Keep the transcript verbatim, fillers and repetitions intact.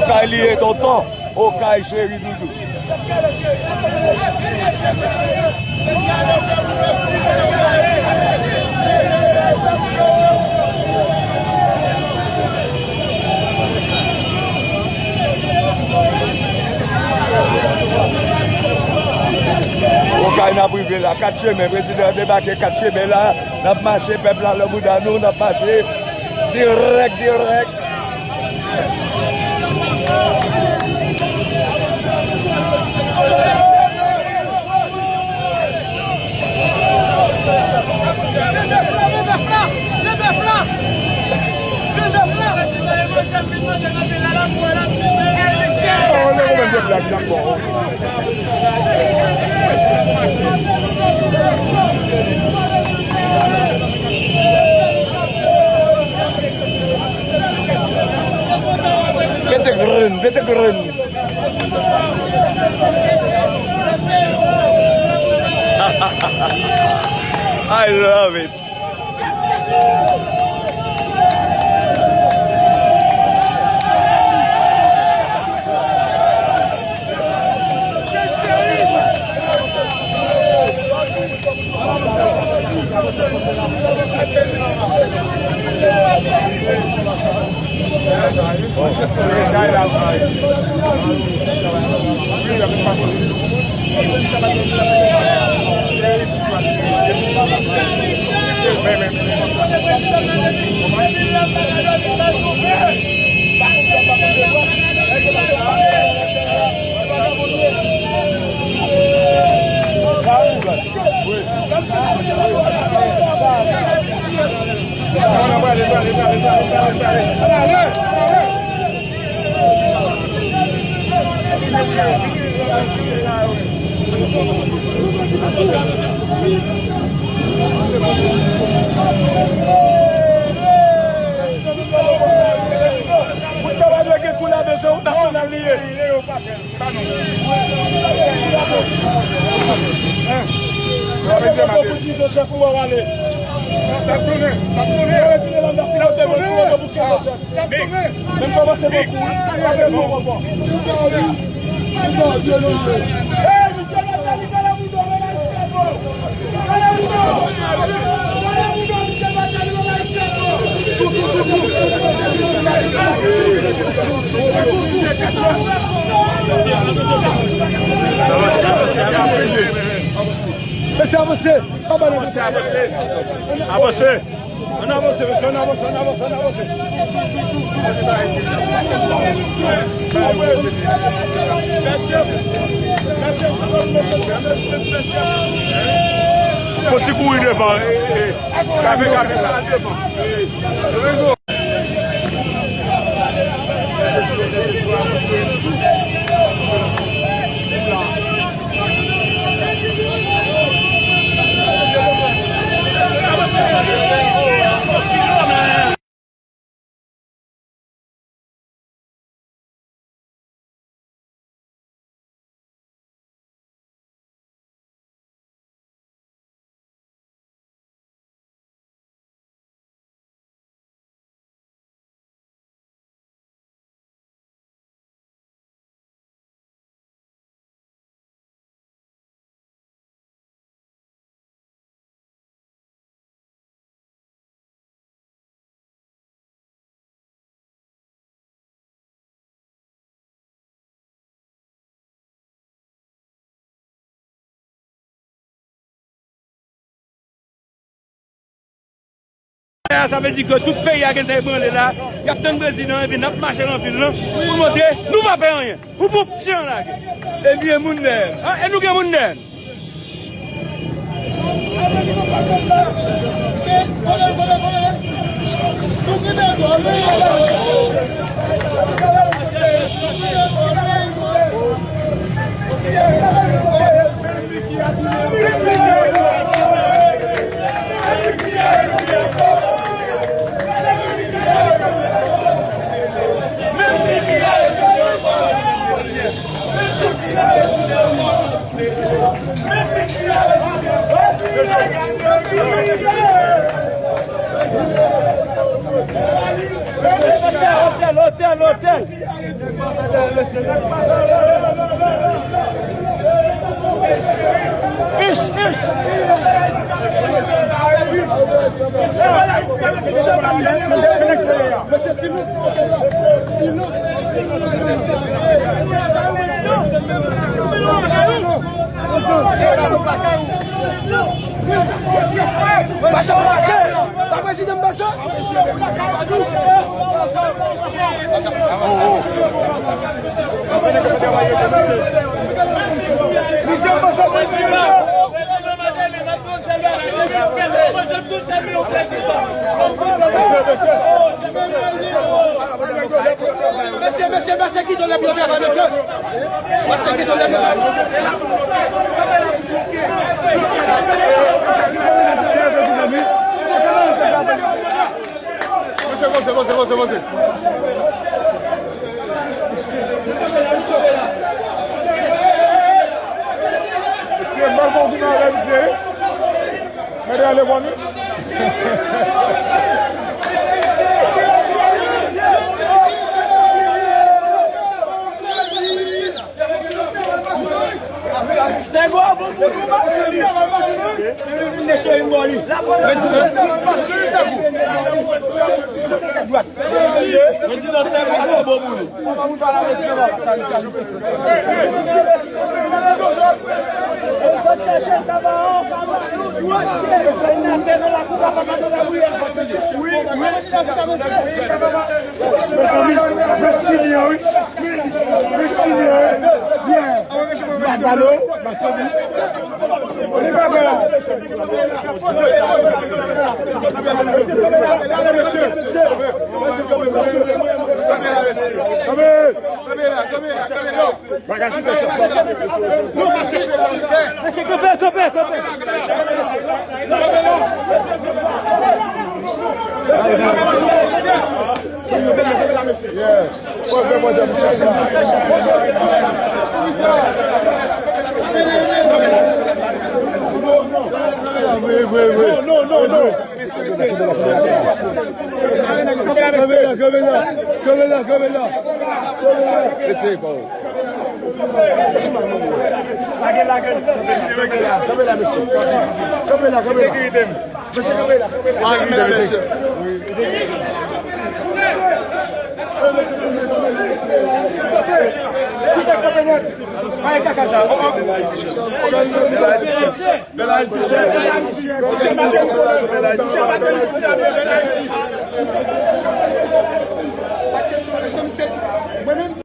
Okay li ye, tonton. Okay, cheri doudou. Okay, n ap rive la, kat chemen, prezidan debake kat chemen la, n ap mache, pèp la nan bouda nou, n ap mache dirèk, dirèk. Mete grenn, mete grenn. I love it. Moun sa pa dwe gen tou ladan, se yon nasyonal li ye. Menm kòmanse bokou, pa fè nou ankò. Hey, Michel Martelly, fè la bouda, fè la bouda. Mesye, avanse. Anba nan mesye. Avanse, avanse. Ann avanse, mesye, ann avanse, ann avanse, ann avanse. Fò ti kouri devan, e, e, e. Kape, kape, kape devan. Sa vle di ke tout peyi a gentan ebranle la. Y ap tann prezidan, epi n ap mache nan vil lan pou montre nou pa pè anyen. Ou pou pye an lage. Ebyen, moun dèyè n. An, e nou gen moun dèyè n. Otèl, otèl, otèl. Ich, ich. Mesye, silans, silans. Pase, pase. Pa prezidan m pase. Misye m pase prezidan. Mesye, mesye, mesye, kite lè pou yo travay, mesye. Mesye, kite lè pou yo travay. Mesye, konse, konse, konse, konse. Mesye, mal bon vin avè misye, wi. Mèt ale bò nou. Nèg yo bon pou nou, pa sou li. Vin cheri m bò li. Prezidan, Prezidan, Prezidan, Prezidan, bon pou nou. Mezanmi, mezanmi, mezanmi, yeah. Bagalo, bagalo. Mesye, kanpe, kanpe, kanpe. Vre, vre, vre. Non, non, non, non. Kanpe la, kanpe la, kanpe la. Kanpe la, kanpe la, mesye. Kanpe la, kanpe la. Mesye, kanpe la, kanpe la. Kanpe la, mesye.